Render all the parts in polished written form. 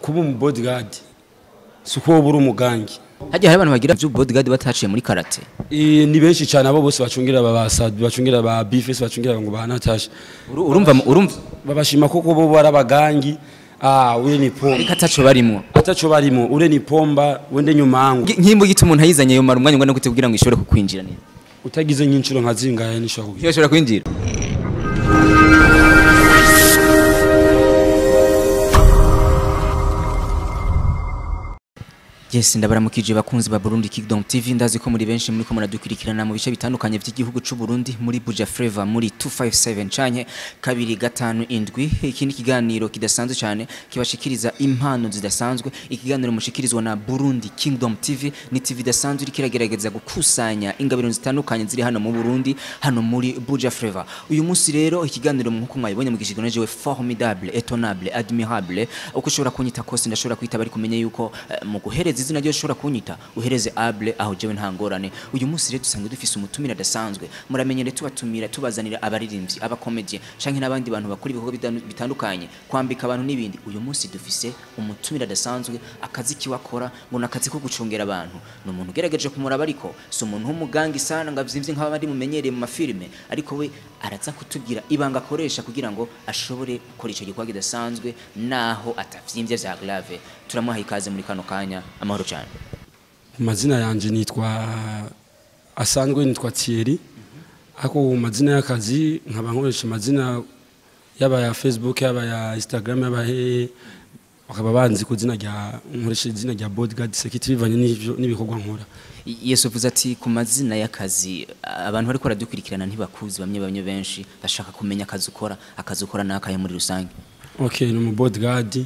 Kuba umu bodyguard si uko woba uri umugangi. Hajya hari abantu bagira byo bodyguard bataciye muri karate. Ni benshi cyane abo bose bacungira ba Basad, bacungira ba Bifes, bacungira ngo ba Natasha. Urumva babashima koko bo barabagangi. Ah, ure ni pomba. Ariko ataco barimo. Ataco barimo, ure ni pomba, wende nyuma yangu. Nkimbo gituma umuntu ayizanye yo mara umwanya ngana gute kugira ngo ishobore kukwinjira neza. Utagize nk'incuro nka zingahe nishobora kukwinjira. Ishobora kwinjira. Yes, ndabaramukije bakunzi ba Burundi Kingdom TV, ndazi ko muri benshi muri ko muradukurikirana mu bice bitandukanye by'igihugu c'u Burundi, muri Buja Flavor, muri 257 canke 257. Ikindi kiganiro kidasanzwe cyane kibashikiriza impano zidasanzwe, ikiganiro mushikirizwa na Burundi Kingdom TV. Ni TV idasanzwe iriko iragerageza gukusanya ingabiro zitandukanye ziri hano mu Burundi, hano muri Buja Flavor. Uyu munsi rero ikiganiro nkuko mwabibonye mu gishigano jewe formidable, étonnable, admirable, uko ushobora kunyita kose ndashobora kwita bari kumenya yuko mu guhereza izina ryo ushobora kunyita uhereze able aho jewe nta ngorane. Uyu munsi rero dusanzwe dufise umutumira adasanzwe, muramenyere tubatumira tubazanira abaririmbyi, abakomedie canke n'abandi bantu bakora ibikorwa bitandukanye, kwambika abantu n'ibindi. Uyu munsi dufise umutumira adasanzwe, akazi kiwakora ngo nakazi ko gucungera abantu. Ni umuntu ugerageje kumuraba, ariko si umuntu w'umugangi sana ngo avyimvye nk'abandi mumenyereye mu mafilme, ariko we araza kutubwira ibanga akoresha kugira ngo ashobore gukora ico gikorwa kidasanzwe naho atavyimbye vya grave. Turamuha ikaze muri kano kanya. Amahoro cyane. Amazina yanje nitwa asanzwe nitwa Thierry, ariko mu mazina y'akazi nkaba nkoresha amazina yaba ya Facebook, yaba ya Instagram, yaba he, bakaba banzi ku zina rya nkoresha izina rya Bodyguard Security bivanye n'ibikorwa nkora. Yesu uvuze ati ku mazina y'akazi abantu bariko baradukurikirana ntibakuzi, bamwe benshi bashaka kumenya akazi ukora, akazi ukora nakaye muri rusange. Okay, ni mu bodyguard,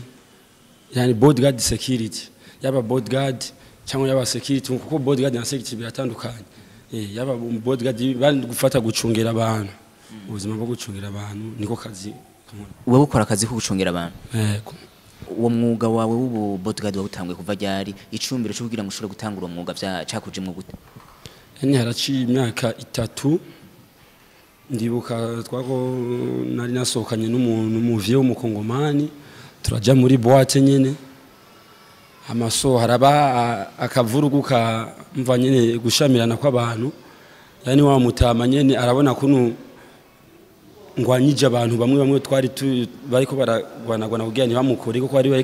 yani bodyguard security, yaba bodyguard cyangwa yaba security, kuko bodyguard na security biratandukanye. Yaba bodyguard bari gufata gucungera abantu, ubuzima bwo gucungera abantu niko kazi. Wewe ukora akazi ko gucungera abantu? Yego. Uwo mwuga wawe w'ubu bodyguard wawutanguye kuva ryari? Icumbiro cyo kugira ngo ushobore gutangura uwo mwuga cyakujemwo gute? Yani haraciye imyaka 3. Ndibuka twako nari nasohokanye n'umuntu muvye w'umukongomani, turaja muri boîte nyene, amaso haraba akavuruguka mva nyene gushamirana kw'abantu. Yani wa mutama nyene arabona kunu ngwanyije abantu bamwe twari bariko baragwanagwana kugira ntibamukore kuko ari we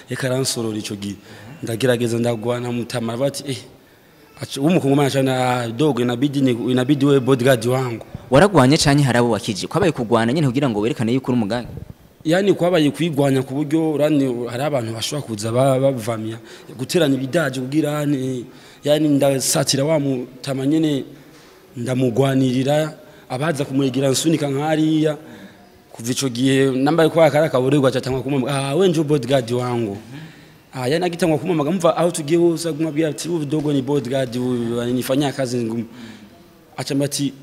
ekaransorora ico gihe. Ndagerageza ndagwana mutama bati umukongomani cyane dogo inabidi we bodyguard wangu. Waragwanye cyane harabo wakije kwabaye kugwana nyene kugira ngo werekane yuko uri umugangi? Yani kwabaye kwigwanya ku buryo hari abantu bashobora kuza bavamya guteranya ibidaje kugira yani ndasatira wa mutama nyene ndamugwanirira, abaza kumwegera nsunika nkariya. Kuva ico gihe nambaye kwa karakaburirwa cyatangwa kumama, ah we njo bodyguard wangu. Ah yani agitangwa kumama mva aho tugiye hose agumabwira ati ubu dogo ni bodyguard nifanya kazi ngumu. Acamba ati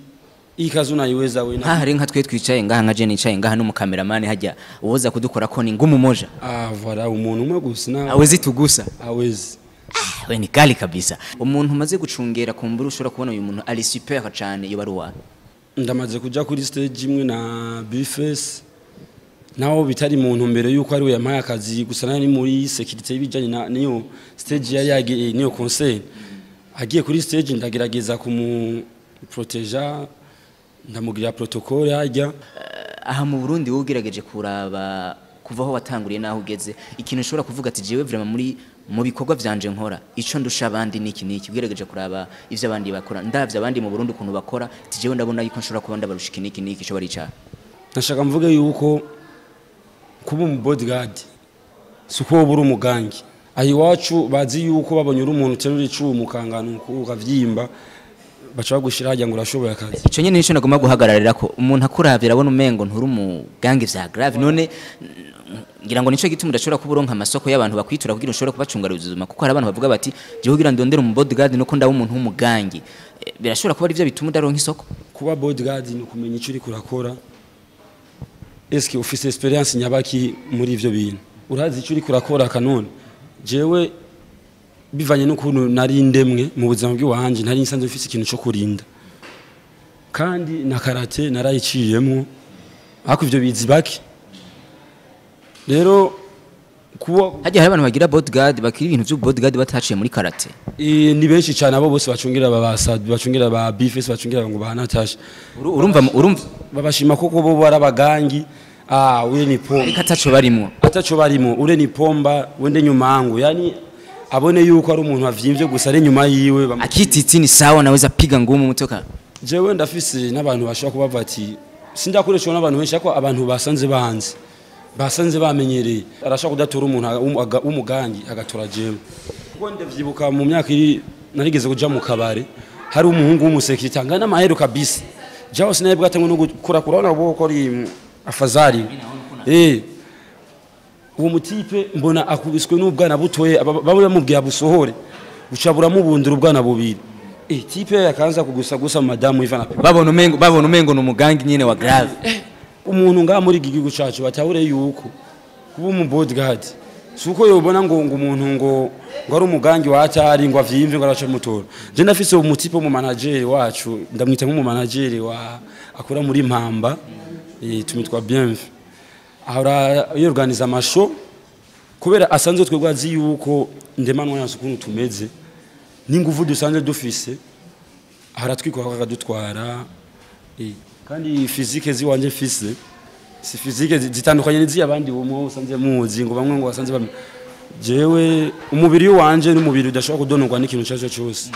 iyi kazi unaiweza we. Nka hari nka twe twicaye ngaha nka je nicaye ngaha n'umukameramani hajya uwoza kudukora ko ni ngumu moja. Ah voilà, umuntu umwe gusa na awezi tugusa. Awezi. Ah we ni kali kabisa. Umuntu umaze gucungera kumbura ushobora kubona uyu muntu ari super cyane iyo baruwa. Ndamaze kuja kuri stage imwe na Bifes naho bitari mu ntumbero yuko ari we yampaye akazi gusa nari muri security y'ibijanye na niyo stage yari yagiye niyo concert. Agiye kuri stage ndagerageza kumuproteja, ndamugira protocole hajya. Aha mu Burundi wowe ugerageje kuraba kuva aho watanguriye naho ugeze, ikintu ushobora kuvuga ati jewe vraiment muri mu bikorwa vyanje nkora ico ndusha abandi niki niki, ugerageje kuraba ivyo abandi bakora, ndavye abandi mu Burundi ukuntu bakora, ati jewe ndabona yuko nshobora kuba ndabarusha iki niki niki, ico bari ca. Nashaka mvuge yuko kuba umu bodyguard si uko woba uri umugangi. Aho iwacu bazi yuko babonye uri umuntu uterura icumu ukangana ukavyimba baca bagushira hajya ngo urashoboye akazi. Ico nyene nico nagomba guhagararira ko umuntu akuravye arabona umengo nturi umugangi vya grave. None ngira ngo nico gituma udashobora kuba uronka amasoko y'abantu bakwitura kugira ushobore kubacungara ubuzima, kuko hari abantu bavuga bati jewe kugira ndondere umu bodyguard nuko ndaba umuntu w'umugangi. Birashobora kuba ari byo bituma udaronka isoko. Kuba bodyguard ni ukumenya ico uriko urakora. Eske ufise experience nyabaki muri ivyo bintu? Urazi ico uriko urakora kanone? Jewe bivanye n'ukuntu nari ndemwe mu buzima bw'iwanje, nari nsanzwe mfise ikintu cyo kurinda, kandi na karate narayiciyemo, ariko ivyo bizi baki. Rero Kuba Hajya hari abantu bagira bodyguard, bakira ibintu by'u bodyguard bataciye muri karate. Ni benshi cyane, abo bose bacungira ba Basad, bacungira ba Bifes, bacungira ngo ba Natasha. Urumva Babashima koko bo barabagangi. Ah, ule ni pomba. Ariko ataco barimwo. Ataco barimo, ule ni pomba, wende nyuma yangu. Yani abone yuko ari umuntu avyimbye gusa ari nyuma yiwe. Akititi ni sawa, naweza piga ngumu mutoka. Jewe ndafise n'abantu bashobora kubavuga ati sindakoreshwa n'abantu benshi, ariko abantu basanze banzi, basanze bamenyereye, arashobora kudatora umuntu w'umugangi agatora jewe. Kuko ndavyibuka mu myaka iri narigeze kuja mu kabare, hari umuhungu w'umusekirite angana n'amahero kabisa. Jaho sinari bwatanguye no gukora, kurabona bo ko ari afazari. Uwo mutipe mbona akubiswe n'ubwana butoye, bamwe bamubwiye abusohore, buca buramubundura ubwana bubiri. Tipe yakaanza kugusa gusa madamu Ivan Ape. Babona umengo ni umugangi nyene wa grave. Umuntu ngaha muri iki gihugu cacu batahure yuko kuba umu bodyguard si uko yobona ngo umuntu ngo ari umugangi wa atari, ngo avyimve, ngo araca mutora. Je ndafise umutipe mu manager wacu, ndamwita nk'umu manager wa akora muri Mpamba, tumitwa Bienve, ahora yorganiza amashow kubera asanzwe twebwe azi yuko ndemanwa yanse ukuntu tumeze n'inguvu dusanzwe dufise, ahora twikora akadutwara. Kandi physique ziwanje mfise si physique zitandukanye n'iz'abandi umwe usanze muzi, ngo bamwe ngo basanze bamwe. Jewe umubiri wanje n'umubiri udashobora kudonorwa n'ikintu cyose cyose,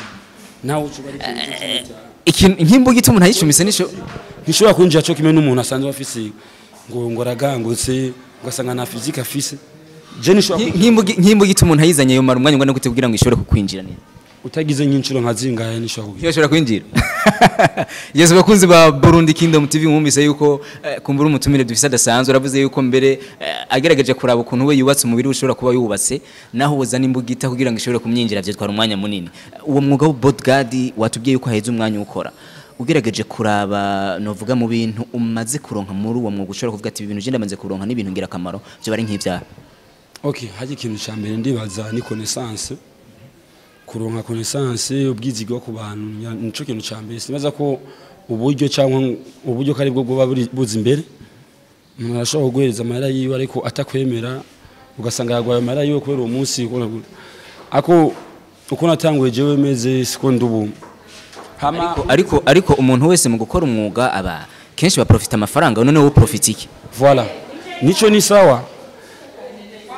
nawe ucuba ari ikintu cyose. Ikintu nk'imbugita umuntu ayicumise nico. Ntishobora kwinjira cyo kimwe n'umuntu asanzwe afise ngo aragangutse, ugasanga nta physique afise. Je nishobora Nk'imbugita umuntu ayizanye yomara umwanya ungana gute kugira ngo ishobore kukwinjira neza? Utagize nk'inshuro nka zingahe nishobora kugira. Yoshobora kwinjira. Yes, bakunzi ba Burundi Kingdom TV, mwumvise yuko kumbura umutumire dufise adasanzwe. Uravuze yuko mbere agerageje kuraba ukuntu we yubatse, umubiri we ushobora kuba yubatse, naho woza n'imbugita kugira ngo ishobore kumwinjira vyitwara umwanya munini. Uwo mwuga wa bodyguard watubwiye yuko haheze umwanya ukora. Ugerageje kuraba, novuga mu bintu umaze kuronka muri uwo mwuga, ushobora kuvuga ati ibi bintu je ndamaze kuronka n'ibintu ngirakamaro, byo bari nk'ivyaha? Okay, hari ikintu cya mbere ndibaza ni connaissance, kuronka connaissance, ubwizigwa ku bantu, nico kintu cya mbere. Sinibaza ko uburyo cyangwa uburyo ko ari bwo bwoba buri buza imbere. Umuntu arashobora kuguhereza amahera yiwe ariko atakwemera, ugasanga yaguhaye amahera yiwe kubera uwo munsi. Ako uko natanguye jewe meze siko ndubu hama. Ariko umuntu wese mu gukora umwuga aba kenshi baprofita amafaranga. None wowe profita iki? Voilà, nico ni sawa.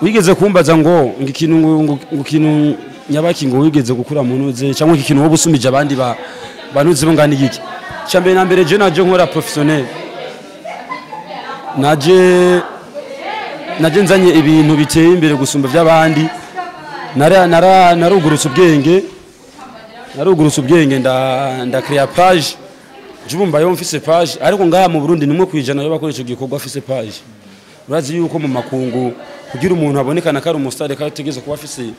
Wigeze kumbaza ngo ikintu ngo ikintu nyabaki ngo wigeze gukura mu ntuze cyangwa iki kintu wowe usumije abandi ba banuze bo ngani iki? Cyambere na mbere, je naje nkora professionnel, naje nzanye ibintu biteye imbere gusumba by'abandi. Nara nara narugurutse ubwenge, nda créer page. Jubumba yo mfise page, ariko ngaha mu Burundi nimwe kwijana yo bakoresha igikorwa afise page. Urazi yuko mu makungu kugira umuntu abonekana ko ari umustar kandi ategeza kuba afise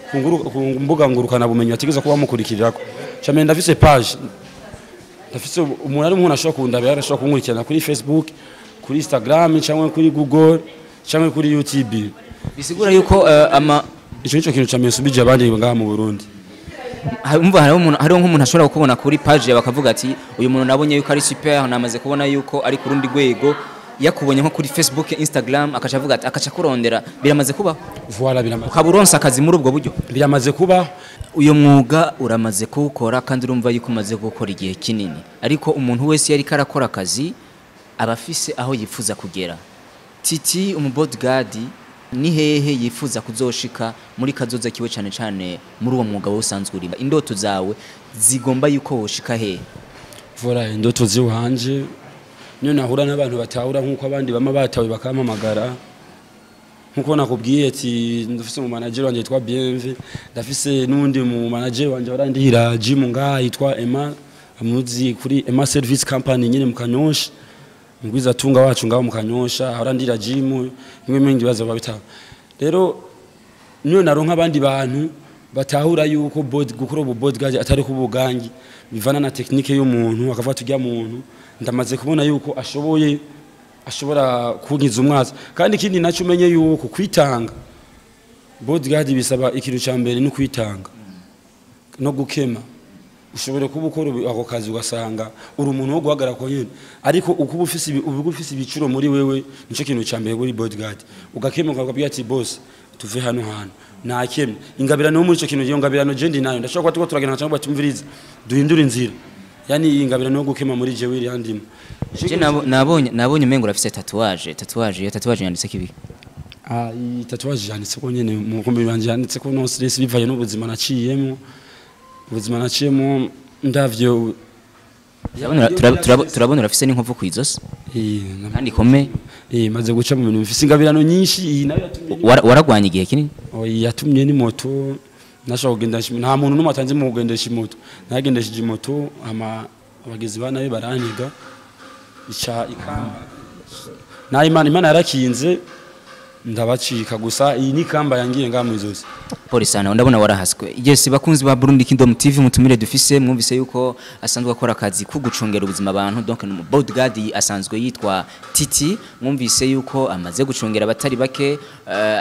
ku mbuga ngurukana bumenyi, ategeza kuba mukurikirako. Cyane ndafise page, ndafise umuntu ari umuntu ashobora kundabira, arashobora kunkurikirana kuri Facebook, kuri Instagram, cyangwa kuri Google, cyangwa kuri YouTube. Bisigura yuko ama Ico nico kintu cyane nsubije abandi ngaha mu Burundi. Umva, hariho nk'umuntu ashobora kukubona kuri page yawe akavuga ati uyu muntu nabonye yuko ari super, namaze kubona yuko ari ku rundi rwego. Yakubonye nko kuri Facebook, Instagram, akaca avuga ati, akaca kurondera. Biramaze kubaho? Voilà, biramaze. Ukaba uronse akazi muri ubwo buryo? Biramaze kuba. Uyu mwuga uramaze kuwukora kandi urumva yuko umaze gukora igihe kinini, ariko umuntu wese iyo ariko arakora akazi aba afise aho yifuza kugera. Titi umubodyguard ni hehe yifuza kuzoshika muri kazoza kiwe, cane cane muri uwo mwuga wowe usanzwe urimo? Indoto zawe zigomba yuko woshika hehe? Voilà, indoto ziwanje niyo nahura n'abantu batahura nk'uko abandi bama batawe bakampamagara, nkuko nakubwiye ati ndafise mu manager wanje yitwa Bienve, ndafise n'undi mu manager wanje warandihira gym ngaha yitwa Emma, amuzi kuri Emma Service Company nyine mu Kanyosha, mugwiza tunga wacu ngaho mu Kanyosha, ahorandira gym nimwe mwe bibazo babitaho. Rero niyo naronka abandi bantu batahura yuko gukora ubu bodyguard atari kubugangi, bivana na technique y'umuntu, akavuga tujya muntu ndamaze kubona yuko ashoboye, ashobora kunkiza umwazi. Kandi ikindi nacyo umenye yuko kwitanga, bodyguard bisaba ikintu cya mbere no kwitanga no gukema. Ushobora kuba ukora ako kazi ugasanga uri umuntu wo guhagarara ko nyene, ariko uko uba ufise uba ufise ibicuro muri wewe, nico kintu ca mbere kuri bodyguard. Ugakemuka ukabwira ati: "Boss, tuve hano hantu nakemye." Ingabirano yo muri ico kintu, iyo ngabirano je ndi nayo. Ndashobora kuba turiko turagenda cyangwa batumviriza, duhindure inzira. Yani iyi ngabirano yo gukema muri jewe iri yandimo. Je nabonye umengo urafise tatouage. Tatouage, iyo tatouage yanditse kibi? Ah, iyi tatouage yanditse ko nyene mu kumbi banje, yanditse ko no stress, bivaye n'ubuzima naciyemo, ubuzima naciyemo ndavyo. Turabona urafise n'inkovu kw'izosi. Kandi ikomeye. Maze guca mu bintu bifise ingabirano nyinshi. Iyi nayo yatumye Waragwanye igihe kinini. Oh, iyi yatumye ni moto nashobora kugendesha. Nta muntu n'umwe atanze mu kugendesha imoto. Nagendesheje imoto, ama abagizi ba nabi baraniga, ica ikamba na Imana yarakinze ndabacika. Gusa iyi ni kamba yangiye ngaha mw'izosi. Polisi sana, ndabona warahaswe. Yes, bakunzi ba Burundi Kingdom TV, mutumire dufise, mwumvise yuko asanzwe akora akazi ko gucungera ubuzima abantu, donc ni bodyguard, asanzwe yitwa Titi. Mwumvise yuko amaze gucungera abatari bake,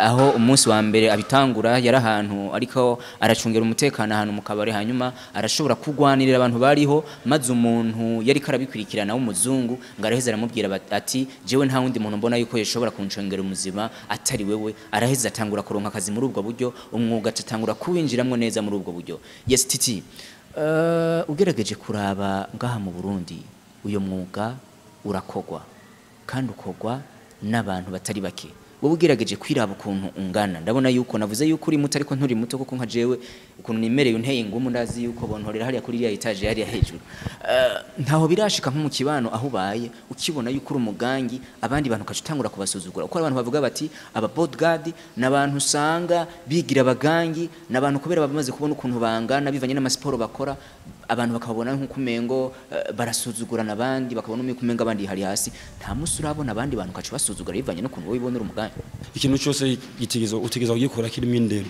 aho umunsi wa mbere abitangura yari ahantu ariko aracungera umutekano ahantu mu kabari, hanyuma arashobora kugwanirira abantu bariho, maze umuntu yari karabikurikirana w'umuzungu ngo araheza aramubwira ati: "Jewe nta wundi muntu mbona yuko yashobora kuncungera umuzima atari wewe." Araheza atangura kuronka akazi muri ubwo buryo, umwuga atangura kuwinjiramwo neza muri ubwo buryo. Yes, Titi, ugerageje kuraba ngaha mu Burundi, uyo mwuga urakogwa kandi ukogwa n'abantu batari bake. Wowe ugerageje kwiraba ukuntu ungana, ndabona yuko navuze yuko uri muto, ariko nturi muto, kuko nka jewe ukuntu nimereye unteye ingumu, ndazi yuko bontorera hariya kuri iriya étage hariya hejuru. Ntaho birashika nko mu kibano aho ubaye ukibona yuko uri umugangi, abandi bantu ukaca utangura kubasuzugura, kuko abantu bavuga bati aba bodyguard ni abantu usanga bigira abagangi, ni abantu kubera bamaze kubona ukuntu bangana bivanye n'amasiporo bakora, abantu bakabona nk'uko umengo barasuzugurana, abandi bakabona uko umengo abandi hari hasi. Nta musi urabona abandi bantu ukaca ubasuzugura bivanye n'ukuntu wowe ubonera umugangi? Ikintu cyose gitegezo utegereza kugikora kirimo indero,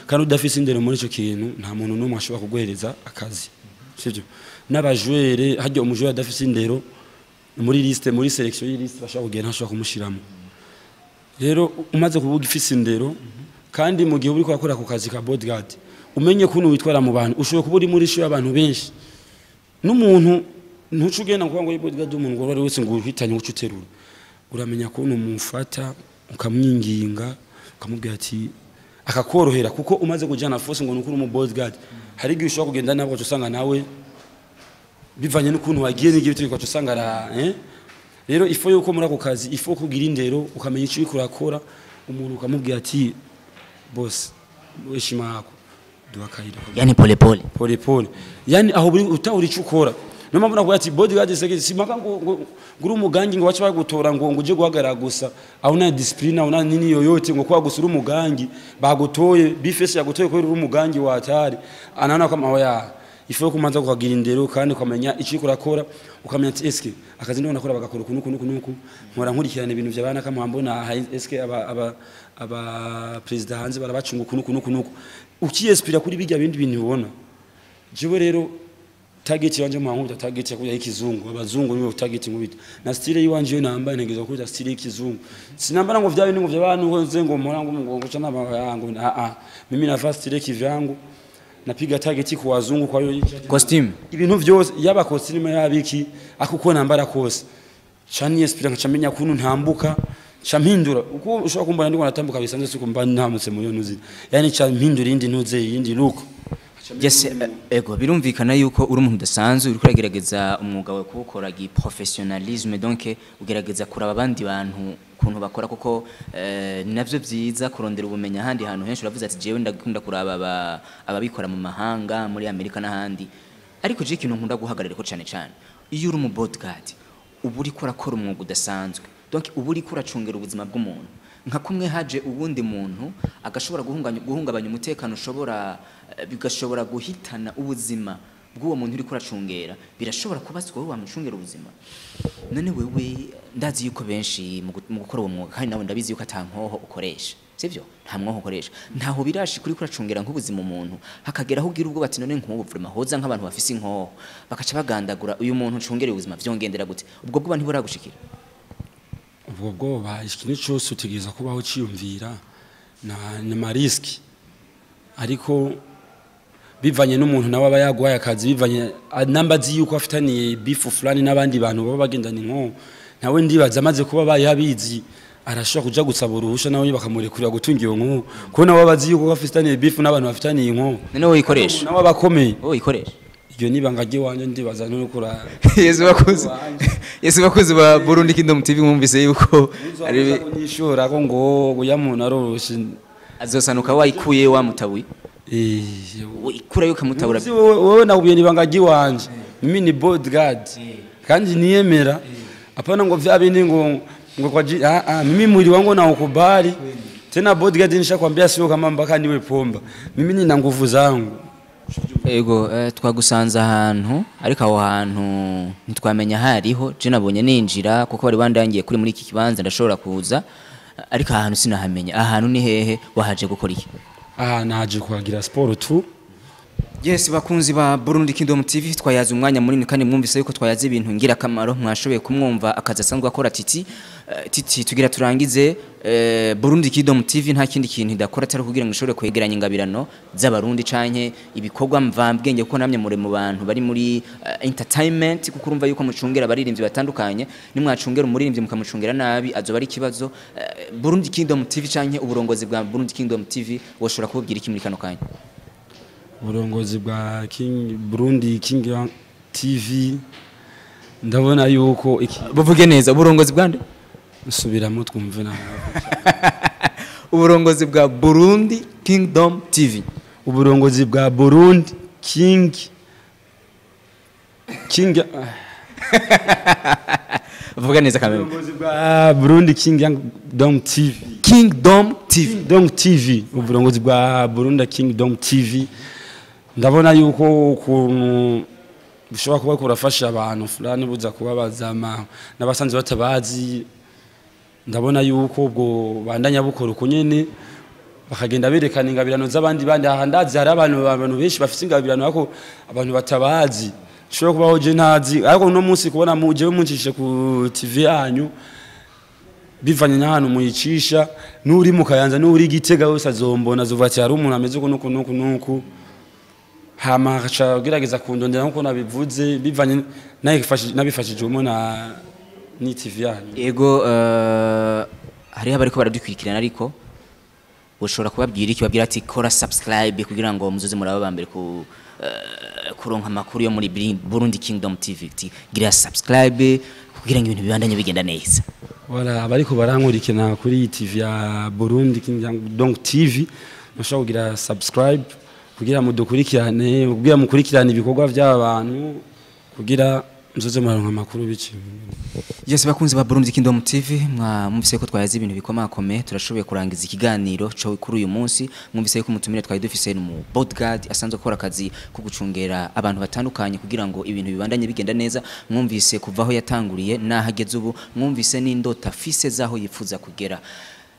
kandi udafise indero muri ico kintu nta muntu n'umwe ashobora kuguhereza akazi, sivyo? N'abajwere harya, umujwere adafise indero muri liste, muri sélection y'liste bashobora kugenda, ntashobora kumushiramo. Rero umaze kuvuga ifise indero, kandi mu gihe uriko urakora ku kazi ka bodyguard, umenye kuntu witwara mu bantu. Ushobora kuba uri muri show y'abantu benshi n'umuntu, ntuce ugenda kuvuga ngo bodyguard umuntu ngo wari wese ngo uhitanye uce uterura. Uramenya kuntu mufata, ukamwinginga, ukamubwira ati akakorohera, kuko umaze kujana force ngo nukuri umu bodyguard, hari igihe ushobora kugenda nabwo usanga nawe bivanye n'ukuntu wagiye n'igihe ugaca usanga ara Rero ifo yuko muri ako kazi ifo kugira indero, ukamenya icyo uriko urakora, umuntu ukamubwira ati: "Boss, heshima yako, duha akayira." Yani pole pole. Pole pole, yani aho buri utahura icyo ukora. Niyo mpamvu nakuvuga ati bodyguard sege simaka ngo uri umugangi ngo bace bagutora ngo uje guhagarara gusa, aho una discipline, aho una nini yoyote, ngo kwa gusa uri umugangi bagutoye, bifese yagutoye kubera uri umugangi wa hatari. Anaona kama oya ifu kumanza kukagira indero kandi ukamenya icyo uriko urakora, ukamenya ati: "Eske akazi ndiko nakora bagakora uku nuku nuku nuku, nkora nkurikirana ibintu by'abana kama mbona eske aba president hanze barabacunga uku nuku nuku nuku." Ukiyespira kuri bijya bindi bintu ubona. Jewe rero target yanje mu nkubita target ya kuya y'ikizungu, abazungu nibo target nkubita, na style yiwanje yo nambaye ntegeza kubita style y'ikizungu. Sinambara ngo vya bintu ngo vy'abantu ngo nze ngo mpora ngo ngo cana yangu. A a, mimi navaa style kivyangu, napiga target ku wazungu. Kwa hiyo Costume. Ibintu vyose, yaba costume yabiki akuko nambara kose, cani espira nkaca menya kuntu ntambuka, ca mpindura uko ushobora kumbona ndiko natambuka bisanzwe, siko mba ntamutse muri yo ntuzi, yani ca mpindura iyindi ntuze, iyindi look. Yes, ego, birumvikana yuko uri umuntu udasanzwe, uriko uragerageza umwuga wawe kuwukora gi professionnalisme, donc ugerageza kuraba abandi bantu ukuntu bakora, kuko ni navyo vyiza kurondera ubumenyi ahandi hantu henshi. Uravuze ati jewe ndakunda kuraba ababikora mu mahanga, muri Amerika n'ahandi. Ariko je ikintu nkunda guhagarara ko cane cane, iyo uri umu bodyguard uba uriko urakora umwuga udasanzwe, donc uba uriko uracungera ubuzima bw'umuntu. Nka kumwe haje uwundi muntu agashobora guhungabanya umutekano, ushobora bigashobora guhitana ubuzima bw'uwo muntu uriko uracungera, birashobora kubazwa wowe wamucungera ubuzima. None wewe, ndazi yuko benshi mu gukora uwo mwuga, kandi nawe ndabizi yuko ata nkoho ukoresha, sivyo? Nta mwoho ukoresha. Ntaho birashi kuri kuracungera nk'ubuzima umuntu, hakagera aho ugira ubwo bati: "None nk'ubu vraiment hoza nk'abantu bafise inkoho bakaca bagandagura uyu muntu ucungereye ubuzima, vyongendera gute?" Ubwo bwoba ntiburagushikira? Ubwo bwoba, ikintu cyose utegereza kubaho uciyumvira na ma risques, ariko Bivanye n'umuntu nawe aba yaguhaye akazi, bivanye namba azi yuko afitaniye beef fulani n'abandi bantu baba bagendana inkoho, nawe ndibaza amaze kuba baye abizi arashobora kuja gusaba uruhusha, nawe bakamurekurira gutunga iyo nkoho, kuko nawe aba azi yuko afitaniye beef n'abantu bafitaniye inkoho. None wowe uyikoresha? Nawe aba akomeye. Wowe uyikoresha? Iryo nibanga ry'iwanje, ndibaza nurukura. Yesu bakuzi, Yesu bakuzi ba Burundi Kingdom TV, mwumvise yuko ari nyishura ko ngo uya muntu aroroshe. Azosanuka wayikuye wamutabuye. Eh. Ikurayo ukamutabura. Uzi wewe nakubwiye nibanga ry'iwanje, mimi ni bodyguard kandi niyemera, hapana ngo vya bindi ngo kwa mimi mwili wangu na ukubali tena. Bodyguard nishakwambia sio kama mpaka niwe pomba, mimi nina nguvu zangu. Ego, twagusanze ahantu, ariko aho hantu ntitwamenya hariho. Je nabonye ninjira kuko bari bandangiye kuri muri iki kibanza ndashobora kuza, ariko ahantu sinahamenya. Ahantu ni hehe? Wahaje gukora iki? Ah, naje kuhagira sport tu. Yes, bakunzi ba Burundi Kingdom TV, twayaze umwanya munini kandi mwumvise yuko twayaze ibintu ngirakamaro. Mwashoboye kumwumva akazi asanzwe akora Titi. Titi, tugira turangize, Burundi Kingdom TV nta kindi kintu idakora atari kugira ngo ishobore kwegeranya ingabirano z'abarundi canke ibikorwa mvambwenge, kuko namye muri mu bantu bari muri entertainment, kuko urumva yuko mucungera abaririmbyi batandukanye. Nimwacungera umuririmbyi mukamucungera nabi azoba ari ikibazo. Burundi Kingdom TV canke uburongozi bwa Burundi Kingdom TV, woshobora kububwira iki muri kano kanya? Uburongozi bwa King Burundi King TV, ndabona yuko iki Buvuge neza, uburongozi bwande? Nsubiramo twumve na Uburongozi bwa Burundi Kingdom TV. Uburongozi bwa Burundi King Vuga neza kameme. Uburongozi bwa Burundi Kingdom TV. Kingdom TV. Kingdom TV, uburongozi bwa Burundi Kingdom TV, ndabona yuko ukuntu bushobora kuba kurafasha abantu fulani buza kubabaza n'abasanzwe batabazi, ndabona yuko ubwo bandanya bukora uko nyene, bakagenda berekana ingabirano z'abandi bandi. Aha ndazi hari abantu benshi bafite ingabirano ariko abantu batabazi, ushobora kubaho je ntazi, ariko uno munsi kubona jewe muncishe ku TV yanyu, bivanye n'ahantu muyicisha, n'uri mu Kayanza n'uri Gitega wese azombona, azovuga ati hari umuntu ameze uku nuku nuku nuku, hama agaca agerageza kundondera nkuko nabivuze, bivanye nabifashijwemo na ni TV yanyu. Ego, hariho abariko baradukurikirana, ariko ushobora kubabwira iki? Babwira ati kora subscribe kugira ngo muzoze muraba ba mbere ku kuronka amakuru yo muri Burundi Kingdom TV. Ati gira subscribe kugira ngo ibintu bibandanye bigenda neza. Wala abariko barankurikirana kuri iyi TV ya Burundi Kingdom TV, mushobora kugira subscribe kugira mudukurikirane, kugira mukurikirane ibikorwa by'abantu, kugira muzoze muraronka amakuru biki. Yes, bakunzi ba Burundi Kingdom TV, mwumvise ko twayaze ibintu bikomakomeye. Turashoboye kurangiza ikiganiro cyo kuri uyu munsi. Mwumvise ko umutumire twari dufise mu bodyguard asanzwe akora akazi ko gucungera abantu batandukanye kugira ngo ibintu bibandanye bigenda neza. Mwumvise kuva aho yatanguriye n'aho ageze ubu, mwumvise n'indota afise zaho yifuza kugera.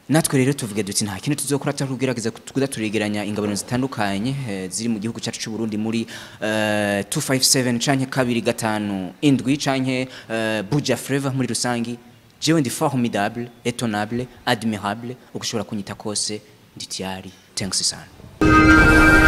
Natwe rero tuvuge duti nta kintu tuzokora atari kugerageza kuza turegeranya ingabano zitandukanye ziri mu gihugu cyacu cy'u Burundi muri 257 canke 257 canke Buja Flavor muri rusangi. Jewe ndi formidable, étonnable, admirable, uko ushobora kunyita kose, ndi tayari. Thanks sana.